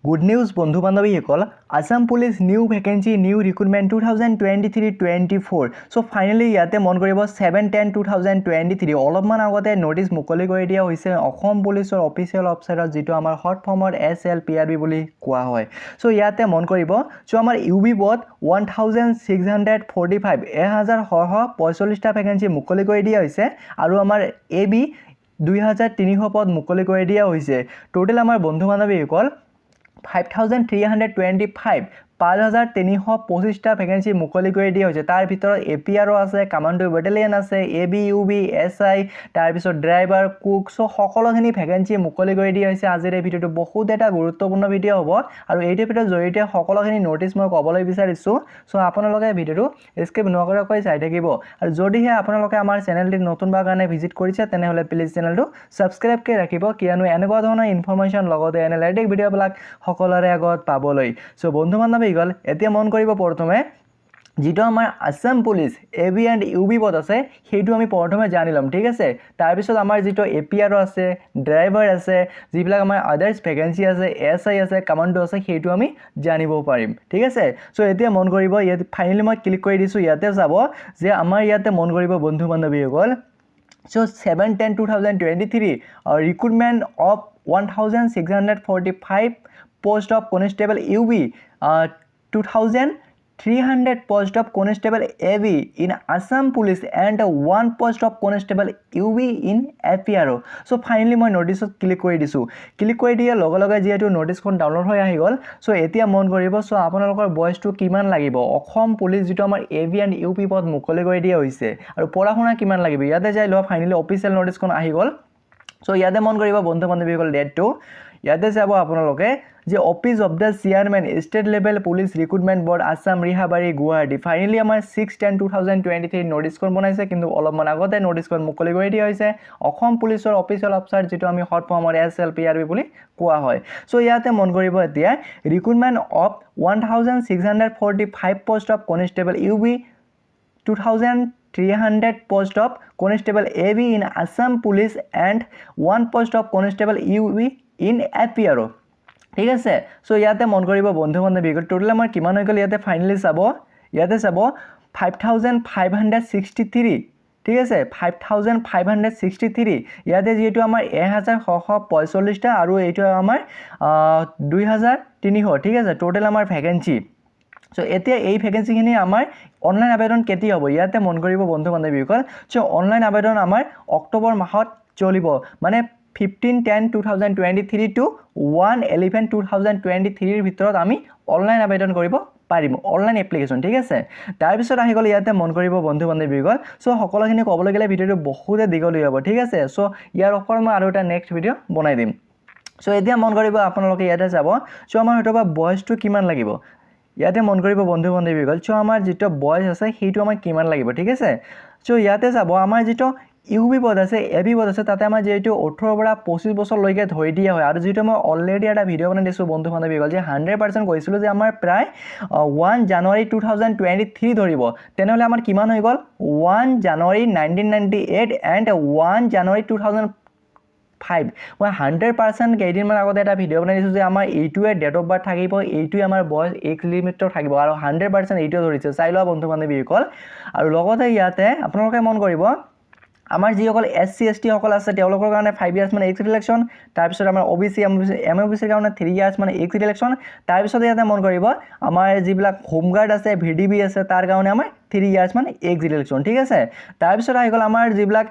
Good news বন্ধু বান্ধৱীসকল। Assam Police new vacancy, new recruitment 2023-24। So finally ইয়াতে মন কৰিব, 7/10/2023, অলপমান আগতে ন'টিছ মুকলি কৰি দিয়া হৈছে অসম পুলিচৰ অফিচিয়েল ৱেবছাইটত, যিটো আমাৰ শ্বৰ্ট ফৰ্মত এছএলপিআৰবি বুলি কোৱা হয়। চ' ইয়াতে মন কৰিব, চ' আমাৰ ইউ বি পদ 1645, 1645টা ভেকেঞ্চি মুকলি কৰি দিয়া হৈছে আৰু আমাৰ এ বি 2300 পদ মুকলি কৰি দিয়া হৈছে। টোটেল আমাৰ বন্ধু বান্ধৱীসকল 5325, 5325টা ভেকেঞ্চি মুকলি কৰি দিয়া হৈছে। তাৰ ভিতৰত এপিআৰঅ' আছে, কামাণ্ডো বেটেলিয়ন আছে, এবি, ইউবি, এছআই, তাৰপিছত ড্ৰাইভাৰ, কুক, চ' সকলোখিনি ভেকেঞ্চি মুকলি কৰি দিয়া হৈছে। আজিৰ এই ভিডিঅ'টো বহুত এটা গুৰুত্বপূৰ্ণ ভিডিঅ' হ'ব আৰু এইটো ভিডিঅ'ৰ জৰিয়তে সকলোখিনি ন'টিছ মই ক'বলৈ বিচাৰিছোঁ। চ' আপোনালোকে ভিডিঅ'টো স্কিপ নকৰাকৈ চাই থাকিব আৰু যদিহে আপোনালোকে আমাৰ চেনেলটি নতুনবাৰ কাৰণে ভিজিট কৰিছে, তেনেহ'লে প্লিজ চেনেলটো ছাবস্ক্ৰাইব কৰি ৰাখিব, কিয়নো এনেকুৱা ধৰণৰ ইনফৰমেশ্যন লগতে এনালাইটিক ভিডিঅ'বিলাক সকলোৰে আগত পাবলৈ। চ' বন্ধু বান্ধৱীসকল, এতিয়া মন কৰিব, প্ৰথমে যিটো আমাৰ Assam police AB and UB পদ আছে, সেইটো আমি প্ৰথমে জানি ল'ম, ঠিক আছে? তাৰপিছত আমাৰ যিটো এপিআৰঅ' আছে, ড্ৰাইভাৰ আছে, যিবিলাক আমাৰ আদাৰ্ছ ভেকেঞ্চি আছে, এছআই আছে, কামাণ্ডো আছে, সেইটো আমি জানিব পাৰিম, ঠিক আছে? চ' এতিয়া মন কৰিব, ইয়াত ফাইনেলি মই ক্লিক কৰি দিছোঁ। ইয়াতে চাব যে আমাৰ ইয়াতে মন কৰিব বন্ধু বান্ধৱীসকল, so 7/10/2023, recruitment of 1645 post of constable UB, 2300 post of constable AB in Assam Police and one post of constable UB in APRO। So finally মই ন'টিছত ক্লিক কৰি দিছোঁ। ক্লিক কৰি দিয়াৰ লগে লগে যিহেতু ন'টিছখন ডাউনলোড হৈ আহি গ'ল। চ' এতিয়া মন কৰিব, চ' আপোনালোকৰ বয়সটো কিমান লাগিব? অসম পুলিচ যিটো আমাৰ এবি এণ্ড ইউবি পদ মুকলি কৰি দিয়া হৈছে আৰু পঢ়া শুনা কিমান লাগিব, ইয়াতে যাই লোৱা। ফাইনেলি অফিচিয়েল ন'টিছখন আহি গ'ল। চ' ইয়াতে মন কৰিব বন্ধু বান্ধৱীসকল, ডেটটো ইয়াতে চাব আপোনালোকে যে Office of the Chairman, State Level Police Recruitment Board, Assam, Rehabari, Guwahati। Finally আমাৰ 6/10/2023 ন'টিছখন বনাইছে, কিন্তু অলপমান আগতে ন'টিছখন মুকলি কৰি দিয়া হৈছে অসম পুলিচৰ অফিচিয়েল ৱেবছাইট, যিটো আমি শ্বৰ্ট ফৰ্মত এছএলপিআৰবি বুলি কোৱা হয়। চ' ইয়াতে মন কৰিব, এতিয়া recruitment of 1645 post of constable UB, 2300 post of constable AB in Assam Police and one post of constable UB in APRO। ঠিক আছে? চ' ইয়াতে মন কৰিব বন্ধু বান্ধৱীসকল, টোটেল আমাৰ কিমান হৈ গ'ল? ইয়াতে ফাইনেলি চাব, ইয়াতে চাব 5563, ঠিক আছে? 5563। ইয়াতে যিহেতু আমাৰ 1645টা আৰু এইটো আমাৰ 2300, ঠিক আছে? টোটেল আমাৰ ভেকেঞ্চি। চ' এতিয়া এই ভেকেঞ্চিখিনি আমাৰ অনলাইন আবেদন কেতিয়া হ'ব? ইয়াতে মন কৰিব বন্ধু বান্ধৱীসকল, চ' অনলাইন আবেদন আমাৰ অক্টোবৰ মাহত চলিব, মানে 15/10/2023 to 1/11/2023ৰ ভিতৰত আমি অনলাইন আবেদন কৰিব পাৰিম, অনলাইন এপ্লিকেশ্যন, ঠিক আছে? তাৰপিছত আহি গ'ল, ইয়াতে মন কৰিব বন্ধু বান্ধৱীসকল, চ' সকলোখিনি ক'বলৈ গ'লে ভিডিঅ'টো বহুতে দীঘলীয়া হ'ব, ঠিক আছে? চ' ইয়াৰ ওপৰত মই আৰু এটা নেক্সট ভিডিঅ' বনাই দিম। চ' এতিয়া মন কৰিব আপোনালোকে, ইয়াতে যাব, চ' আমাৰ হয়তো বা বয়সটো কিমান লাগিব? ইয়াতে মন কৰিব বন্ধু বান্ধৱীসকল, চ' আমাৰ যিটো বয়স আছে, সেইটো আমাৰ কিমান লাগিব, ঠিক আছে? চ' ইয়াতে চাব, আমাৰ যিটো ইউবি পদ আছে, এ বি পদ আছে, তাতে আমাৰ যিহেতু 18ৰ পৰা 25 বছৰলৈকে ধৰি দিয়া হয় আৰু যিহেতু মই অলৰেডি এটা ভিডিঅ' বনাই দিছোঁ বন্ধু বান্ধৱীসকল, যে 100% কৈছিলোঁ যে আমাৰ প্ৰায় 1 January 2023 ধৰিব, তেনেহ'লে আমাৰ কিমান হৈ গ'ল? 1 January 1998 and 1 January 2005। মই 100% কেইদিনমান আগতে এটা ভিডিঅ' বনাই দিছোঁ যে আমাৰ এইটোৱে ডেট অফ বাৰ্থ থাকিব, এইটোৱে আমাৰ বয়স এজ লিমিটৰ থাকিব আৰু 100% এইটোৱে ধৰিছে, চাই লোৱা বন্ধু বান্ধৱীসকল। আৰু লগতে ইয়াতে আপোনালোকে মন কৰিব, আমাৰ যিসকল এছচি, এছটিসকল আছে, তেওঁলোকৰ কাৰণে 5 ইয়াৰ্ছ মানে এজ ৰিলেক্সন। তাৰপিছত আমাৰ অ'বিচি, এমঅ'বিচি, এমঅ'বিচিৰ কাৰণে 3 ইয়াৰ্ছ মানে এজ ৰিলেক্সন। তাৰপিছত ইয়াতে মন কৰিব, আমাৰ যিবিলাক হোমগাৰ্ড আছে, ভিডিপি আছে, তাৰ কাৰণে আমাৰ 3 ইয়াৰ্ছ মানে এজ ৰিলেক্সন, ঠিক আছে? তাৰপিছত আহি গ'ল আমাৰ যিবিলাক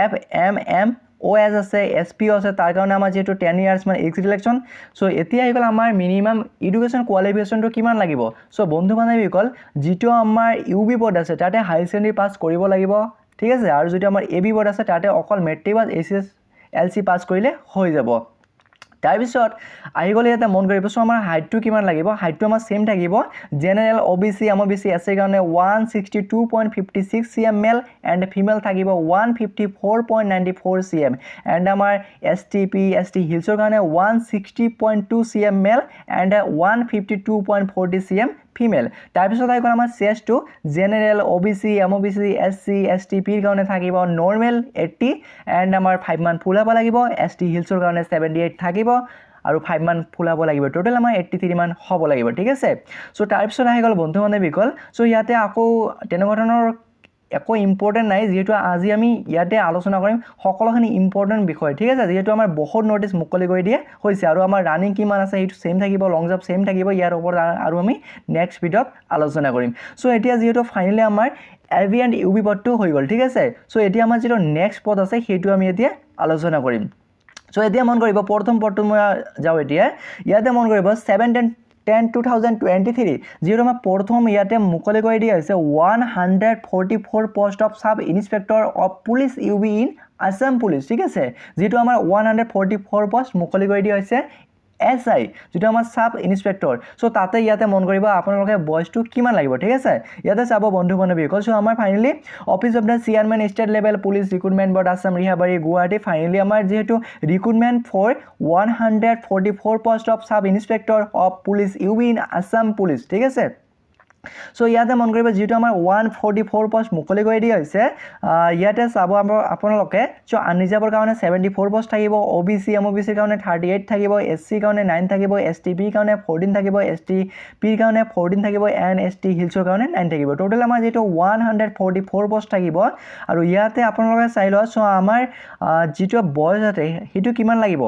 এফএমএমঅ'এছ আছে, এছপিঅ' আছে, তাৰ কাৰণে আমাৰ যিহেতু 10 ইয়াৰ্ছ মানে এজ ৰিলেক্সন। চ' এতিয়া আহি গ'ল আমাৰ মিনিমাম এডুকেশ্যন কোৱালিফিকেশ্যনটো কিমান লাগিব। চ' বন্ধু বান্ধৱীসকল, যিটো আমাৰ ইউবি পদ আছে, তাতে হায়াৰ ছেকেণ্ডেৰী পাছ কৰিব লাগিব, ঠিক আছে? আৰু যিটো আমাৰ এ বি পদ আছে, তাতে অকল মেট্ৰিক পাছ, এইচএছএলচি পাছ কৰিলে হৈ যাব। তাৰপিছত আহি গ'লে ইয়াতে মন কৰিব, চ' আমাৰ হাইটটো কিমান লাগিব? হাইটটো আমাৰ ছেইম থাকিব। জেনেৰেল, অ'বিচি, এমঅ'বিচি, এছ চিৰ কাৰণে 162.56 cm male and female থাকিব 154.94 cm and আমাৰ এছটি, পিএছটি হিলছৰ কাৰণে 160.2 cm male and 152.40 cm female। তাৰপিছত আহি গ'ল আমাৰ চেষ্টটো। জেনেৰেল, অ'বিচি, এমঅ'বিচি, এছচি, এছটি পিৰ কাৰণে থাকিব নৰ্মেল 80 এণ্ড আমাৰ 5 মান ফুল হ'ব লাগিব। এছটি হিলছৰ কাৰণে 78 থাকিব। আৰু 5 মান ফুলাব লাগিব। টোটেল আমাৰ 83 মান হ'ব লাগিব, ঠিক আছে? চ' তাৰপিছত আহি গ'ল বন্ধু বান্ধৱীসকল, চ' ইয়াতে আকৌ তেনেকুৱা ধৰণৰ একো ইম্পৰ্টেণ্ট নাই, যিহেতু আজি আমি ইয়াতে আলোচনা কৰিম সকলোখিনি ইম্পৰ্টেণ্ট বিষয়, ঠিক আছে? যিহেতু আমাৰ বহুত ন'টিছ মুকলি কৰি দিয়া হৈছে আৰু আমাৰ ৰানিং কিমান আছে সেইটো ছেইম থাকিব, লং জাম্প ছেইম থাকিব। ইয়াৰ ওপৰত আৰু আমি নেক্সট ভিডিঅ'ত আলোচনা কৰিম। চ' এতিয়া যিহেতু ফাইনেলি আমাৰ A B and U B পদটো হৈ গ'ল, ঠিক আছে? চ' এতিয়া আমাৰ যিটো নেক্সট পদ আছে, সেইটো আমি এতিয়া আলোচনা কৰিম। চ' এতিয়া মন কৰিব, প্ৰথম পদটো মই যাওঁ এতিয়া। ইয়াতে মন কৰিব, 7/10/2023, যিহেতু আমাৰ প্ৰথম ইয়াতে মুকলি কৰি দিয়া হৈছে 144 post of Sub Inspector of Police UB in Assam Police, ঠিক আছে? যিটো আমাৰ 144 পষ্ট মুকলি কৰি দিয়া হৈছে এছ I, যিটো আমাৰ চাব ইনস্পেক্টৰ। চ' তাতে ইয়াতে মন কৰিব, আপোনালোকে বয়সটো কিমান লাগিব, ঠিক আছে? ইয়াতে চাব বন্ধু বান্ধৱীসকল, চ' আমাৰ finally Office of the Chairman, State Level Police Recruitment Board, Assam, Rehabari, Guwahati. Finally আমাৰ যিহেতু recruitment for 144 post of Sub Inspector of Police UB in Assam Police, ঠিক আছে? চ' ইয়াতে মন কৰিব, যিহেতু আমাৰ 144 পষ্ট মুকলি কৰি দিয়া হৈছে, ইয়াতে চাব আপোনালোকে। চ' আনৰিজাৰ্ভৰ কাৰণে 74 পষ্ট থাকিব, অ' B C, M O' B চিৰ কাৰণে 38 থাকিব, এছ চিৰ কাৰণে 9 থাকিব, এছ টি পিৰ কাৰণে 14 থাকিব, এছ টি পিৰ কাৰণে 14 থাকিব এণ্ড এছ টি হিলছৰ কাৰণে 9 থাকিব। টোটেল আমাৰ যিটো 144 পষ্ট থাকিব আৰু ইয়াতে আপোনালোকে চাই লোৱা। চ' আমাৰ যিটো বয়স আছে, সেইটো কিমান লাগিব?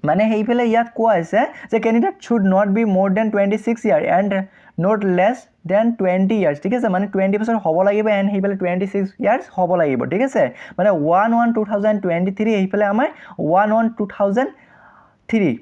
মানে সেইফালে ইয়াত কোৱা হৈছে যে candidate should not be more than 26 year and not less than 20 years, ঠিক আছে? মানে 20 বছৰ হ'ব লাগিব এণ্ড সেইফালে 26 ইয়াৰ্ছ হ'ব লাগিব, ঠিক আছে? মানে 1/1/2023, সেইফালে আমাৰ 1/1/2003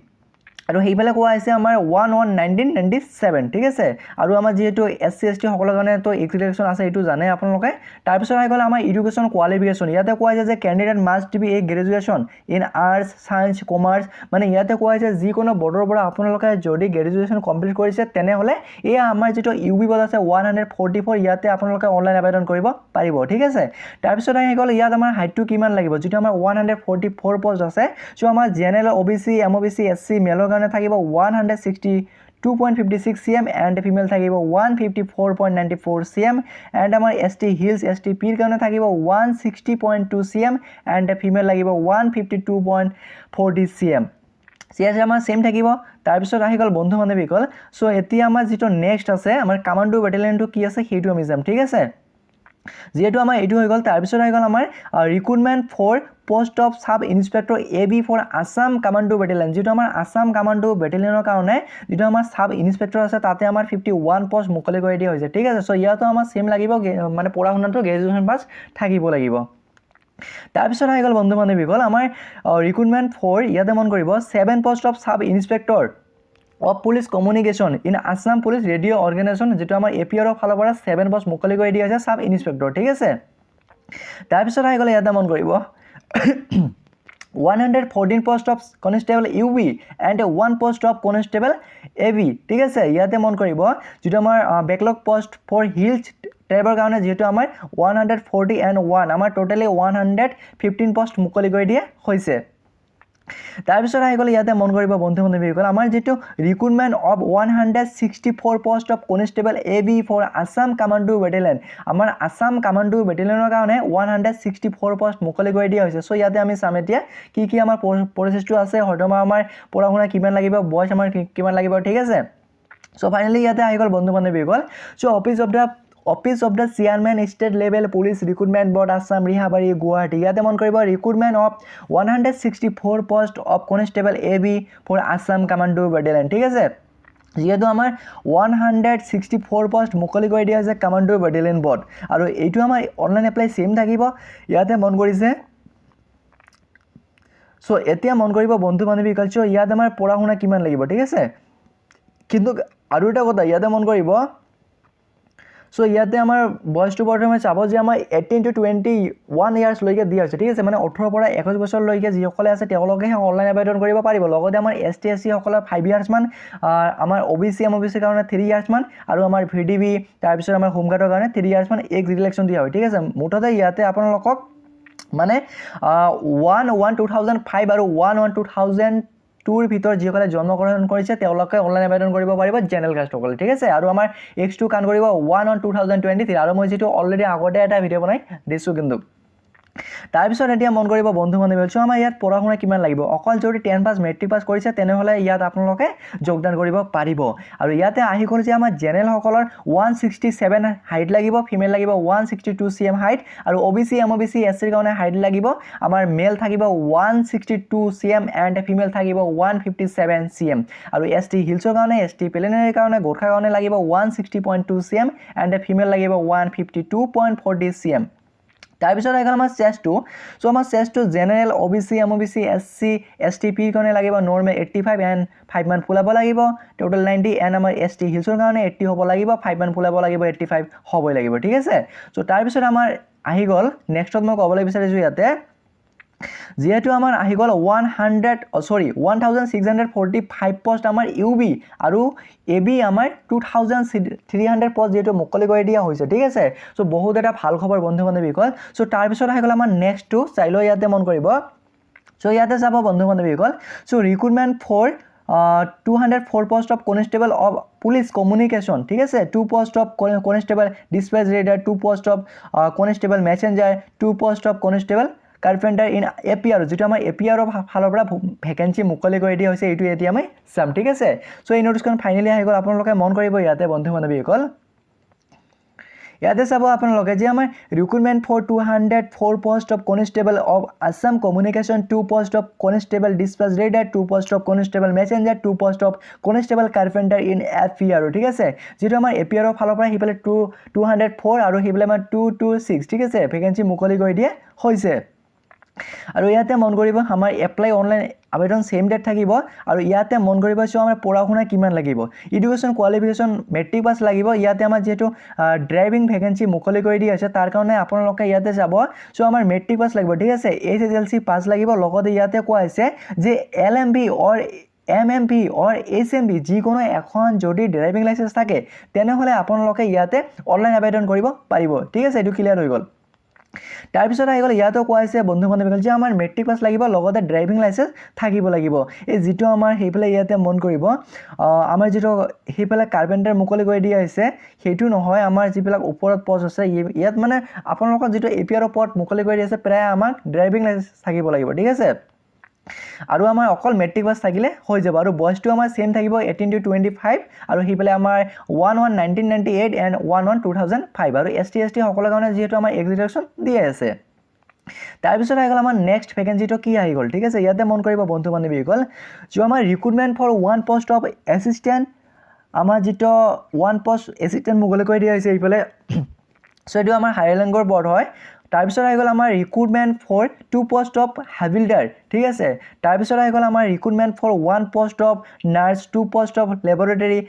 আৰু সেইফালে কোৱা হৈছে আমাৰ 1/1/1997, ঠিক আছে? আৰু আমাৰ যিহেতু এছ চি, এছ টি সকলৰ কাৰণেতো এক্স আছে, এইটো জানে আপোনালোকে। তাৰপিছত আহি গ'ল আমাৰ এডুকেশ্যন কোৱালিফিকেশ্যন। ইয়াতে কোৱা হৈছে যে candidate must be a graduation in arts, science, commerce। মানে ইয়াতে কোৱা হৈছে, যিকোনো বৰ্ডৰ পৰা আপোনালোকে যদি গ্ৰেজুৱেশ্যন কমপ্লিট কৰিছে, তেনেহ'লে এই আমাৰ যিটো ইউ বি পদ আছে 144, ইয়াতে আপোনালোকে অনলাইন আবেদন কৰিব পাৰিব, ঠিক আছে? তাৰপিছত আহি গ'ল ইয়াত আমাৰ হাইটটো কিমান লাগিব। যিটো আমাৰ 144 পষ্ট আছে, চ' আমাৰ general, O' B C, M O' B C, S C মেলৰ কাৰণে থাকিব 162.56 cm and female থাকিব 154.94 cm and আমাৰ S T hills, S T পিৰ কাৰণে থাকিব 160.2 cm and female লাগিব 152.40 cm। C S আমাৰ ছেইম থাকিব। তাৰপিছত আহি গ'ল বন্ধু বান্ধৱীসকল, চ' এতিয়া আমাৰ যিটো নেক্সট আছে, আমাৰ কামাণ্ডো বেটেলিয়নটো কি আছে, সেইটো আমি যাম, ঠিক আছে? যিহেতু আমাৰ এইটো হৈ গ'ল, তাৰপিছত আহি গ'ল আমাৰ recruitment for post of Sub Inspector AB for Assam Commando Battalion। যিটো আমাৰ আছাম কামাণ্ডো বেটেলিয়নৰ কাৰণে যিটো আমাৰ চাব ইনস্পেক্টৰ আছে, তাতে আমাৰ 51 পষ্ট মুকলি কৰি দিয়া হৈছে, ঠিক আছে? চ' ইয়াতো আমাৰ ছেইম লাগিব, মানে পঢ়া শুনাটো গ্ৰেজুৱেশ্যন পাছ থাকিব লাগিব। তাৰপিছত আহি গ'ল বন্ধু বান্ধৱীসকল, আমাৰ ৰিক্ৰুটমেণ্ট ফৰ, ইয়াতে মন কৰিব, 7 post of Sub Inspector of Police Communication in Assam Police Radio Organisation। যিটো আমাৰ এ পি আৰৰ ফালৰ পৰা 7 পষ্ট মুকলি কৰি দিয়া হৈছে চাব ইনস্পেক্টৰ, ঠিক আছে? তাৰপিছত আহি গ'লে ইয়াতে মন কৰিব, 114 post of Constable UB and 1 post of Constable AB, ঠিক আছে? ইয়াতে মন কৰিব, যিটো আমাৰ বেকলগ পষ্ট ফৰ হিলছ ট্ৰাইবৰ কাৰণে যিহেতু আমাৰ 140 এণ্ড 1, আমাৰ ট'টেলি 115 পষ্ট মুকলি কৰি দিয়া হৈছে। তাৰপিছত আহি গ'লে ইয়াতে মন কৰিব বন্ধু বান্ধৱীসকল, আমাৰ যিটো recruitment of 164 post of Constable AB for Assam Commando Battalion। আমাৰ আছাম কামাণ্ডো বেটেলিয়নৰ কাৰণে 164 পষ্ট মুকলি কৰি দিয়া হৈছে। চ' ইয়াতে আমি চাম এতিয়া কি কি আমাৰ প্ৰচেছটো আছে, হয়তো আমাৰ পঢ়া শুনা কিমান লাগিব, বয়স আমাৰ কিমান লাগিব, ঠিক আছে? চ' ফাইনেলি ইয়াতে আহি গ'ল বন্ধু বান্ধৱীসকল, চ' Office of the Chairman, State Level Police Recruitment Board, Assam, Rehabari, Guwahati। ইয়াতে মন কৰিব, recruitment of 164 post of Constable AB for Assam Commando Battalion, ঠিক আছে? যিহেতু আমাৰ 164 পষ্ট মুকলি কৰি দিয়া হৈছে কামাণ্ডো বেটেলিয়ন বৰ্ড আৰু এইটো আমাৰ অনলাইন এপ্লাই ছেইম থাকিব, ইয়াতে মন কৰিছে। চ' এতিয়া মন কৰিব বন্ধু বান্ধৱীসকল, চ' ইয়াত আমাৰ পঢ়া শুনা কিমান লাগিব, ঠিক আছে? কিন্তু আৰু এটা কথা ইয়াতে মন কৰিব, চ' ইয়াতে আমাৰ বয়সটো প্ৰথমে চাব যে আমাৰ 18 টু 21 ইয়াৰ্ছলৈকে দিয়া হৈছে, ঠিক আছে? মানে 18ৰ পৰা 21 বছৰলৈকে যিসকলে আছে, তেওঁলোকেহে অনলাইন আবেদন কৰিব পাৰিব। লগতে আমাৰ এছ টি, এছ চিসকলৰ 5 ইয়াৰ্ছমান, আমাৰ অ' B C, M O' B চিৰ কাৰণে 3 ইয়াৰ্ছমান আৰু আমাৰ ভি ডি বি, তাৰপিছত আমাৰ হোমগাৰ্ডৰ কাৰণে 3 ইয়াৰ্ছমান এজ ৰিলেক্সন দিয়া হয়, ঠিক আছে? মুঠতে ইয়াতে আপোনালোকক মানে 1/1/2005 আৰু 1/1/2002ৰ ভিতৰত যিসকলে জন্মগ্ৰহণ কৰিছে, তেওঁলোকে অনলাইন আবেদন কৰিব পাৰিব, জেনেৰেল কাষ্টসকলে, ঠিক আছে? আৰু আমাৰ এজটো কাউণ্ট কৰিব 1/1/2023 আৰু মই যিটো অলৰেডি আগতে এটা ভিডিঅ' বনাই দিছোঁ কিন্তু। তাৰপিছত এতিয়া মন কৰিব বন্ধু বান্ধৱী, চ' আমাৰ ইয়াত পঢ়া শুনা কিমান লাগিব? অকল যদি 10 পাছ, মেট্ৰিক পাছ কৰিছে, তেনেহ'লে ইয়াত আপোনালোকে যোগদান কৰিব পাৰিব। আৰু ইয়াতে আহি গ'ল যে আমাৰ জেনেৰেলসকলৰ 167 হাইট লাগিব, ফিমেল লাগিব 162 cm height আৰু অ' B C, M O' B C, S চিৰ কাৰণে হাইট লাগিব আমাৰ মেল থাকিব 162 cm and female থাকিব 157 cm। আৰু এছ টি হিলছৰ কাৰণে, এছ টি প্লেনেৰ কাৰণে, গোৰ্খাৰ কাৰণে লাগিব 160.2 cm and female লাগিব 152.40 cm। তাৰপিছত আহি গ'ল আমাৰ চেষ্টটো। চ' আমাৰ চেষ্টটো general, O' B C, M O' B C, S C, S T পিৰ কাৰণে লাগিব নৰ্মেল 85 এণ্ড 5 মান ফুলাব লাগিব, টোটেল 90। এণ্ড আমাৰ এছ টি হিলছৰ কাৰণে 80 হ'ব লাগিব, 5 মান ফুলাব লাগিব, 85 হ'বই লাগিব, ঠিক আছে। চ' তাৰপিছত আমাৰ আহি গ'ল নেক্সটত মই ক'বলৈ বিচাৰিছোঁ, ইয়াতে যিহেতু আমাৰ আহি গ'ল 100, sorry, 1645 post আমাৰ ইউ বি আৰু এ বি আমাৰ 2300 পষ্ট যিহেতু মুকলি কৰি দিয়া হৈছে, ঠিক আছে। চ' বহুত এটা ভাল খবৰ বন্ধু বান্ধৱীসকল। চ' তাৰপিছত আহি গ'ল আমাৰ নেক্সটটো চাই লৈ ইয়াতে মন কৰিব। চ' ইয়াতে চাব বন্ধু বান্ধৱীসকল, so recruitment for 204 post of constable of police communication, ঠিক আছে, two post of constable dispatch rider, two post of constable messenger, two post of constable carpenter in APR। যিটো আমাৰ এ পি আৰৰ ফালৰ পৰা ভেকেঞ্চি মুকলি কৰি দিয়া হৈছে, এইটো এতিয়া আমি চাম, ঠিক আছে। চ' এই ন'টিছখন ফাইনেলি আহি গ'ল। আপোনালোকে মন কৰিব ইয়াতে বন্ধু বান্ধৱীসকল, ইয়াতে চাব আপোনালোকে যে আমাৰ recruitment for 204 post of constable of Assam communication, two post of constable dispatch rider, two post of constable messenger, two post of constable carpenter in APR, ঠিক আছে। যিটো আমাৰ এ পি আৰৰ ফালৰ পৰা সেইফালে 204 আৰু সেইফালে আমাৰ 226, ঠিক আছে, ভেকেঞ্চি মুকলি কৰি দিয়া হৈছে। আৰু ইয়াতে মন কৰিব, আমাৰ এপ্লাই অনলাইন আবেদন ছেইম ডেট থাকিব। আৰু ইয়াতে মন কৰিব, চোৱা, আমাৰ পঢ়া শুনা কিমান লাগিব? এডুকেশ্যন কোৱালিফিকেশ্যন মেট্ৰিক পাছ লাগিব। ইয়াতে আমাৰ যিহেতু ড্ৰাইভিং ভেকেঞ্চি মুকলি কৰি দিয়া হৈছে, তাৰ কাৰণে আপোনালোকে ইয়াতে যাব। চ' আমাৰ মেট্ৰিক পাছ লাগিব, ঠিক আছে, এইচএছএলচি পাছ লাগিব। লগতে ইয়াতে কোৱা হৈছে যে এলএমভি অৰ এমএমভি অৰ এইচএমভি যিকোনো এখন যদি ড্ৰাইভিং লাইচেঞ্চ থাকে, তেনেহ'লে আপোনালোকে ইয়াতে অনলাইন আবেদন কৰিব পাৰিব, ঠিক আছে। এইটো ক্লিয়াৰ হৈ গ'ল। তাৰপিছত আহি গ'ল ইয়াতো কোৱা হৈছে বন্ধু বান্ধৱীসকল যে আমাৰ মেট্ৰিক পাছ লাগিব, লগতে ড্ৰাইভিং লাইচেঞ্চ থাকিব লাগিব। এই যিটো আমাৰ সেইফালে ইয়াতে মন কৰিব, আমাৰ যিটো সেইফালে কাৰ্পেণ্টাৰ মুকলি কৰি দিয়া হৈছে, সেইটো নহয়, আমাৰ যিবিলাক ওপৰত পষ্ট আছে, ইয়াত মানে আপোনালোকৰ যিটো এ পি আৰৰ পদ মুকলি কৰি দিয়া আছে, প্ৰায় আমাক ড্ৰাইভিং লাইচেঞ্চ থাকিব লাগিব, ঠিক আছে। আৰু আমাৰ অকল মেট্ৰিক পাছ থাকিলে হৈ যাব। আৰু বয়সটো আমাৰ ছেইম থাকিব, 18 টু 25। আৰু সেইফালে আমাৰ 1/1/1998 and 1/1/2005। আৰু এছ টি, এছ টি সকলৰ কাৰণে যিহেতু আমাৰ এজ ৰিলেক্সেশ্যন দিয়ে আছে। তাৰপিছত আহি গ'ল আমাৰ নেক্সট ভেকেঞ্চিটো কি আহি গ'ল, ঠিক আছে। ইয়াতে মন কৰিব বন্ধু বান্ধৱীসকল, যিটো আমাৰ recruitment for one post of assistant, আমাৰ যিটো ওৱান পষ্ট এছিষ্টেণ্ট মুকলি কৰি দিয়া হৈছে এইফালে। চ' এইটো আমাৰ হায়াৰ ৰেংকৰ পদ হয়। তাৰপিছত আহি গ'ল আমাৰ recruitment for two post of havildar, ঠিক আছে। তাৰপিছত আহি গ'ল আমাৰ recruitment for one post of nurse, two post of laboratory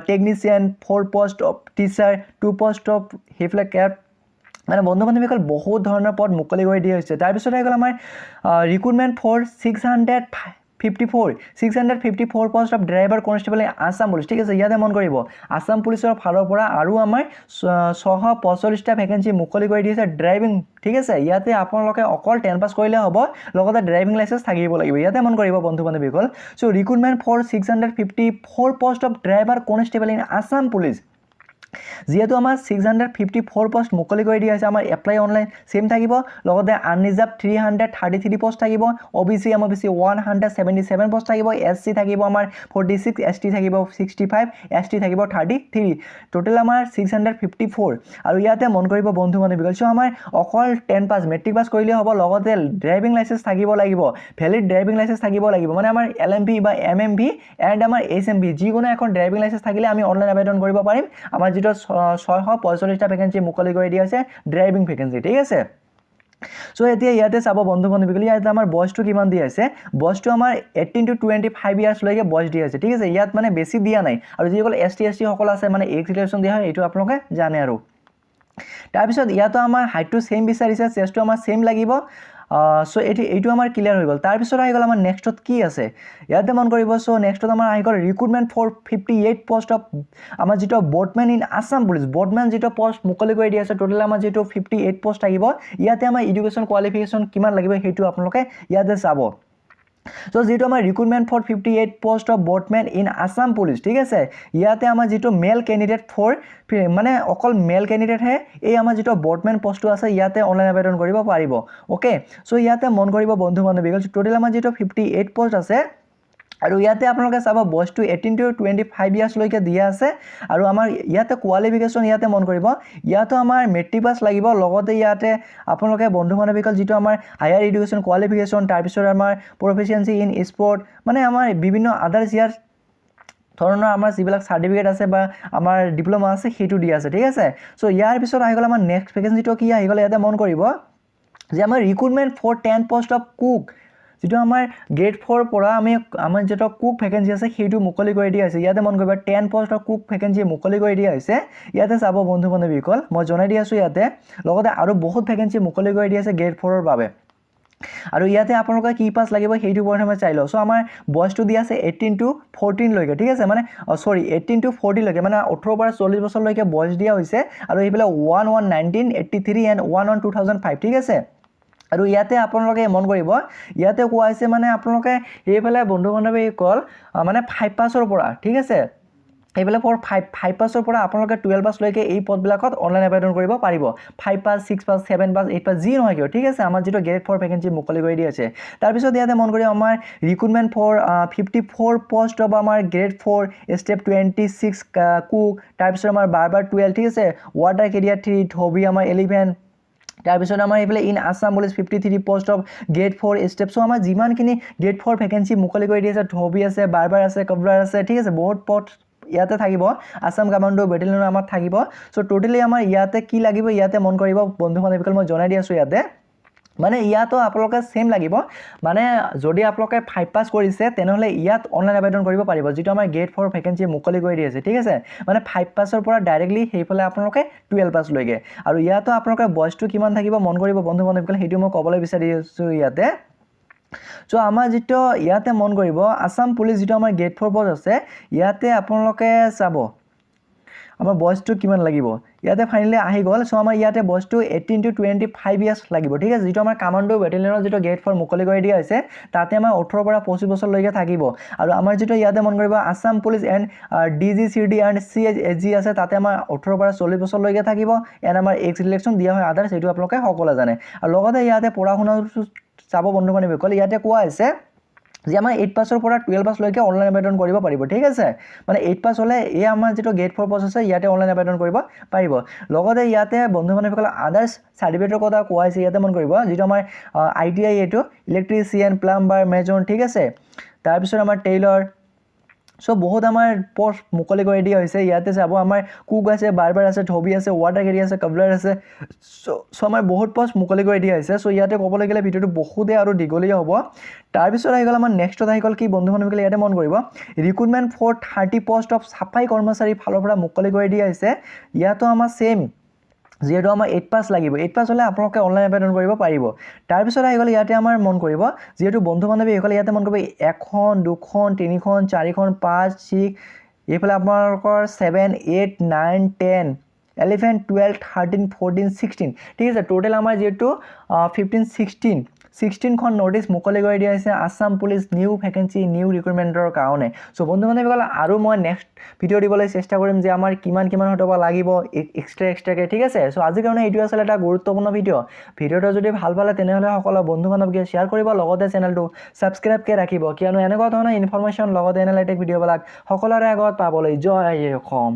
technician, four post of teacher, two post of সেইফালে কেব। মানে বন্ধু বান্ধৱীসকল, বহুত ধৰণৰ পদ মুকলি কৰি দিয়া হৈছে। তাৰপিছত আহি গ'ল আমাৰ recruitment for 654 post of driver constable Assam Police, ঠিক আছে। ইয়াতে মন কৰিব, আছাম পুলিচৰ ফালৰ পৰা আৰু আমাৰ 645টা ভেকেঞ্চি মুকলি কৰি দিছে ড্ৰাইভিং, ঠিক আছে। ইয়াতে আপোনালোকে অকল 10 পাছ কৰিলে হ'ব, লগতে ড্ৰাইভিং লাইচেঞ্চ থাকিব লাগিব। ইয়াতে মন কৰিব বন্ধু বান্ধৱীসকল, so recruitment for 654 post of driver constable in Assam Police। যিহেতু আমাৰ 654 পষ্ট মুকলি কৰি দিয়া হৈছে, আমাৰ এপ্লাই অনলাইন ছেইম থাকিব। লগতে unreserved 333 post থাকিব, অ' B C, M O' B C 177 post থাকিব, এছ চি থাকিব আমাৰ 46, এছ টি থাকিব 65, এছ টি থাকিব 33। টোটেল আমাৰ 654। আৰু ইয়াতে মন কৰিব বন্ধু বান্ধৱীসকল, চ' আমাৰ অকল 10 পাছ, মেট্ৰিক পাছ কৰিলেই হ'ব, লগতে ড্ৰাইভিং লাইচেঞ্চ থাকিব লাগিব, ভেলিড ড্ৰাইভিং লাইচেঞ্চ থাকিব লাগিব। মানে আমাৰ এলএমভি বা এমএমভি এণ্ড আমাৰ এইচএমভি যিকোনো এখন ড্ৰাইভিং লাইচেঞ্চ থাকিলে আমি অনলাইন আবেদন কৰিব পাৰিম। আমাৰ যিটো 645টা ভেকেঞ্চি মুকলি কৰি দিয়া হৈছে ড্ৰাইভিং ভেকেঞ্চি, ঠিক আছে। চ' এতিয়া ইয়াতে চাব বন্ধু বান্ধৱীসকল, ইয়াতে আমাৰ বয়সটো কিমান দিয়া আছে? বয়সটো আমাৰ 18 টু 25 ইয়াৰ্ছলৈকে বয়স দিয়া আছে, ঠিক আছে। ইয়াত মানে বেছি দিয়া নাই। আৰু যিসকল এছ টি, এছ টিসকল আছে, মানে এজ ৰিলেক্সেশ্যন দিয়া হয়, এইটো আপোনালোকে জানে। আৰু তাৰপিছত ইয়াতো আমাৰ হাইটটো ছেইম বিচাৰিছে, চেষ্টটো আমাৰ ছেইম লাগিব। চ' এইটো আমাৰ ক্লিয়াৰ হৈ গ'ল। তাৰপিছত আহি গ'ল আমাৰ নেক্সটত কি আছে, ইয়াতে মন কৰিব। চ' নেক্সটত আমাৰ আহি গ'ল recruitment for 58 post of আমাৰ যিটো boatman in Assam Police, boatman যিটো পষ্ট মুকলি কৰি দিয়া আছে, টোটেল আমাৰ যিটো 58 পষ্ট থাকিব। ইয়াতে আমাৰ এডুকেশ্যন কোৱালিফিকেশ্যন কিমান লাগিব, সেইটো আপোনালোকে ইয়াতে চাব। চ' যিটো আমাৰ recruitment for 58 post of boatman in Assam Police, ঠিক আছে। ইয়াতে আমাৰ যিটো মেল কেণ্ডিডেট ফৰ, মানে অকল মেল কেণ্ডিডেটহে এই আমাৰ যিটো বটমেন পষ্টটো আছে, ইয়াতে অনলাইন আবেদন কৰিব পাৰিব। অ'কে, চ' ইয়াতে মন কৰিব বন্ধু বান্ধৱীসকল, টোটেল আমাৰ যিটো 58 পষ্ট আছে আৰু ইয়াতে আপোনালোকে চাব, বয়সটো 18 টু 25 ইয়াৰ্ছলৈকে দিয়া আছে। আৰু আমাৰ ইয়াতে কোৱালিফিকেশ্যন ইয়াতে মন কৰিব, ইয়াতো আমাৰ মেট্ৰিক পাছ লাগিব। লগতে ইয়াতে আপোনালোকে বন্ধু বান্ধৱীসকল, যিটো আমাৰ হায়াৰ এডুকেশ্যন কোৱালিফিকেশ্যন, তাৰপিছত আমাৰ প্ৰফিচিয়েঞ্চি ইন স্পৰ্ট, মানে আমাৰ বিভিন্ন আদাৰ্ছ ইয়াৰ ধৰণৰ আমাৰ যিবিলাক চাৰ্টিফিকেট আছে বা আমাৰ ডিপ্ল'মা আছে, সেইটো দিয়া আছে, ঠিক আছে। চ' ইয়াৰ পিছত আহি গ'ল আমাৰ নেক্সট ভেকেঞ্চিটো কি আহি গ'ল? ইয়াতে মন কৰিব যে আমাৰ recruitment for 10 post of cook, যিটো আমাৰ গ্ৰেড ফ'ৰ পৰা আমি আমাৰ যিটো কুক ভেকেঞ্চি আছে, সেইটো মুকলি কৰি দিয়া হৈছে। ইয়াতে মন কৰিব, 10 পষ্ট অফ কুক ভেকেঞ্চি মুকলি কৰি দিয়া হৈছে। ইয়াতে চাব বন্ধু বান্ধৱীসকল, মই জনাই দি আছোঁ, ইয়াতে লগতে আৰু বহুত ভেকেঞ্চি মুকলি কৰি দিয়া আছে গ্ৰেড ফ'ৰৰ বাবে। আৰু ইয়াতে আপোনালোকে কি পাছ লাগিব, সেইটো প্ৰথমে চাই লওঁ। চ' আমাৰ বয়সটো দিয়া আছে 18 টু 14লৈকে, ঠিক আছে, মানে চৰি, 18 টু 40লৈকে, মানে 18ৰ পৰা 40 বছৰলৈকে বয়স দিয়া হৈছে। আৰু এইফালে 1/1/1983 and 1/1/2005, ঠিক আছে। আৰু ইয়াতে আপোনালোকে মন কৰিব, ইয়াতে কোৱা হৈছে, মানে আপোনালোকে সেইফালে বন্ধু বান্ধৱীসকল, মানে ফাইভ পাছৰ পৰা, ঠিক আছে, সেইফালে ফৰ ফাইভ পাছৰ পৰা আপোনালোকে 12 পাছলৈকে এই পদবিলাকত অনলাইন আবেদন কৰিব পাৰিব। 5 pass, 6 pass, 7 pass, 8 pass যি নহয় কিয়, ঠিক আছে। আমাৰ যিটো গ্ৰেড ফ'ৰ ভেকেঞ্চি মুকলি কৰি দি আছে। তাৰপিছত ইয়াতে মন কৰি আমাৰ recruitment for 54 post of আমাৰ grade 4 step 26 cook, তাৰপিছত আমাৰ বাৰ্বাৰ 12, ঠিক আছে, ৱাটাৰ কেৰিয়াৰ থ্ৰী, ধবি আমাৰ 11। তাৰপিছত আমাৰ এইফালে in Assam Police 53 post of grade 4 step। So আমাৰ যিমানখিনি গ্ৰেড ফ'ৰ ভেকেঞ্চি মুকলি কৰি দি আছে, ধবি আছে, বাৰ্বাৰ আছে, কবলাৰ আছে, ঠিক আছে, বহুত পদ ইয়াতে থাকিব। আছাম কামাণ্ডো বেটেলিয়নৰ আমাৰ থাকিব। চ' ট'টেলি আমাৰ ইয়াতে কি লাগিব, ইয়াতে মন কৰিব বন্ধু বান্ধৱীসকল, মই জনাই দি আছোঁ। ইয়াতে মানে ইয়াতো আপোনালোকে ছেইম লাগিব, মানে যদি আপোনালোকে ফাইভ পাছ কৰিছে, তেনেহ'লে ইয়াত অনলাইন আবেদন কৰিব পাৰিব, যিটো আমাৰ গ্ৰেড ফ'ৰ ভেকেঞ্চি মুকলি কৰি দি আছে, ঠিক আছে। মানে ফাইভ পাছৰ পৰা ডাইৰেক্টলি সেইফালে আপোনালোকে 12 পাছলৈকে। আৰু ইয়াতো আপোনালোকে বয়সটো কিমান থাকিব, মন কৰিব বন্ধু বান্ধৱীসকল, সেইটো মই ক'বলৈ বিচাৰি আছোঁ ইয়াতে। চ' আমাৰ যিটো ইয়াতে মন কৰিব, আছাম পুলিচ যিটো আমাৰ গ্ৰেড ফ'ৰ পষ্ট আছে, ইয়াতে আপোনালোকে চাব আমাৰ বয়সটো কিমান লাগিব। ইয়াতে ফাইনেলি আহি গ'ল। চ' আমাৰ ইয়াতে বয়সটো 18 টু 25 ইয়াৰ্ছ লাগিব, ঠিক আছে। যিটো আমাৰ কামাণ্ডো বেটেলিয়নৰ যিটো গ্ৰেড ফ'ৰ মুকলি কৰি দিয়া হৈছে, তাতে আমাৰ 18ৰ পৰা 25 বছৰলৈকে থাকিব। আৰু আমাৰ যিটো ইয়াতে মন কৰিব, Assam police and DG CD and CHG আছে, তাতে আমাৰ 18ৰ পৰা 40 বছৰলৈকে থাকিব। এণ্ড আমাৰ এজ ৰিলেক্সেশ্যন দিয়া হয় আদাৰ্ছ, সেইটো আপোনালোকে সকলোৱে জানে। আৰু লগতে ইয়াতে পঢ়া শুনা চাব বন্ধু বান্ধৱীসকল, ইয়াতে কোৱা হৈছে যে আমাৰ এইট পাছৰ পৰা 12 পাছলৈকে অনলাইন আবেদন কৰিব পাৰিব, ঠিক আছে। মানে এইট পাছ হ'লে এই আমাৰ যিটো গ্ৰেড ফ'ৰ পষ্ট আছে, ইয়াতে অনলাইন আবেদন কৰিব পাৰিব। লগতে ইয়াতে বন্ধু বান্ধৱীসকলে আদাৰ্ছ চাৰ্টিফিকেটৰ কথা কোৱা হৈছে। ইয়াতে মন কৰিব, যিটো আমাৰ আইটিআই, এইটো ইলেক্ট্ৰিচিয়ান, প্লাম্বাৰ, মেজন, ঠিক আছে, তাৰপিছত আমাৰ টেইলৰ। চ' বহুত আমাৰ পষ্ট মুকলি কৰি দিয়া হৈছে। ইয়াতে চাব, আমাৰ কুক আছে, বাৰ্বাৰ আছে, ধবি আছে, ৱাটাৰ কেৰিয়াৰ আছে, কবলাৰ আছে। চ' আমাৰ বহুত পষ্ট মুকলি কৰি দিয়া হৈছে। চ' ইয়াতে ক'বলৈ গ'লে ভিডিঅ'টো বহুতেই আৰু দীঘলীয়া হ'ব। তাৰপিছত আহি গ'ল আমাৰ নেক্সটত আহি গ'ল কি বন্ধু বান্ধৱীসকলে? ইয়াতে মন কৰিব, recruitment for 30 post of চাফাই কৰ্মচাৰীৰ ফালৰ পৰা মুকলি কৰি দিয়া হৈছে। ইয়াতো আমাৰ ছেইম, যিহেতু আমাৰ এইট পাছ লাগিব, এইট পাছ হ'লে আপোনালোকে অনলাইন আবেদন কৰিব পাৰিব। তাৰপিছত আহি গ'লে ইয়াতে আমাৰ মন কৰিব, যিহেতু বন্ধু বান্ধৱীসকলে ইয়াতে মন কৰিব, এখন, দুখন, তিনিখন, চাৰিখন, পাঁচ, ছিক্স, এইফালে আপোনালোকৰ 7, 8, 9, 10, 11, 12, 13, 14, 16, ঠিক আছে। টোটেল আমাৰ যিহেতু 15, 16, 16খন ন'টিছ মুকলি কৰি দিয়া হৈছে Assam police new vacancy, new ৰিক্ৰুটমেণ্টৰ কাৰণে। চ' বন্ধু বান্ধৱীসকল, আৰু মই নেক্সট ভিডিঅ' দিবলৈ চেষ্টা কৰিম যে আমাৰ কিমান কিমান হয়তো লাগিব এক্সট্ৰা এক্সট্ৰাকৈ, ঠিক আছে। চ' আজিৰ কাৰণে এইটো আছিলে এটা গুৰুত্বপূৰ্ণ ভিডিঅ'। ভিডিঅ'টো যদি ভাল পালে, তেনেহ'লে সকলো বন্ধু বান্ধৱীকে শ্বেয়াৰ কৰিব, লগতে চেনেলটো ছাবস্ক্ৰাইবকৈ ৰাখিব, কিয়নো এনেকুৱা ধৰণৰ ইনফৰমেশ্যন লগতে এনালাইটিক ভিডিঅ'বিলাক সকলোৰে আগত পাবলৈ। জয় অসম।